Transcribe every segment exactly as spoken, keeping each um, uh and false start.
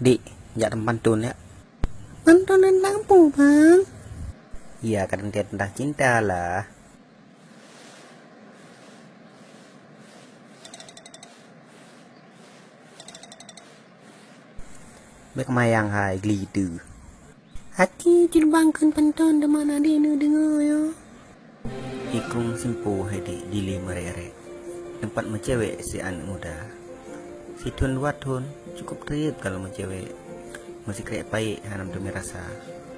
Dik, jak teumpantôn, ya. Pantôn teuntang peue, Bang? Ya, ka teuntang cinta lah. Bék mayang hai geli teuh. Aci jilbang kheun pantôn teuma na di neudeungoe yo. Ikung simpu hai dik dili meurek-rek. Teumpat meucewek si aneuk muda. Sithon dua thon cukup treb kalau meucewek. Meusikrek payek hana teumé rasa.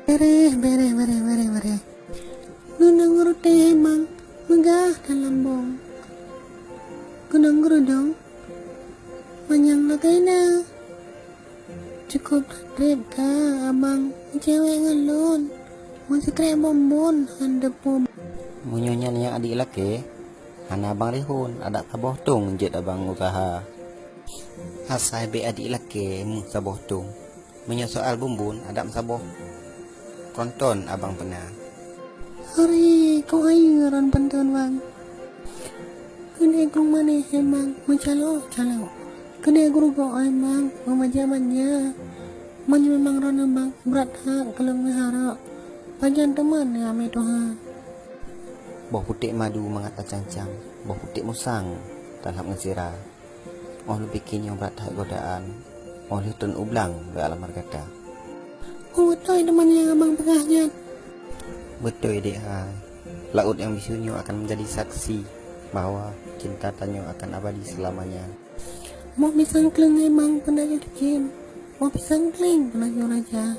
Bereh, bereh, bereh, bereh, bereh. Gunong ruteng emang meugah dalam bong. Gunong gerudong manyang lakai na. Cukup treb ka abang meucewek ngon lôn. Meusikrek bonbon han deupom. Meunyoe nyan nyang adik lakée, hana abang rihon, adak saboh tong jeuet abang usaha. Asai bék adik lakée meuh saboh tong. Meunyoe soal bonbon, adak meusaboh konton abang peuna. Hari kok ayu ron pantôn bang. Keuneuk krueng manéh emang meucalok-calok. Keuneuk geurugoe emang meumanja-manja. Meunyoe memang droeneuh bang brat that keu lôn meuharok, pajan teuma neuamé tuha. Boh putéh madu mangat tacang-cang, boh putéh musang talhab ngon sira. Óh lheueh pike nyoe brat that godaan, óh lheueh treun u blang bak lamar gata. Oh, beutôi teuma nyang abang peugah nyan. Beutôi, dek hai. Laôt nyang bisu nyoe akan menjadi saksi bahwa cinta tanyoe akan abadi selamanya. Boh pisang kleueng hai bang peunajoh cicém, boh pisang kleueng peunajoh raja.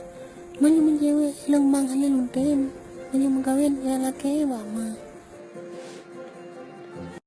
Meunyoe meucewek ilong bang hana lôn tem, meunyoe meukawen ilak lakée bak ma.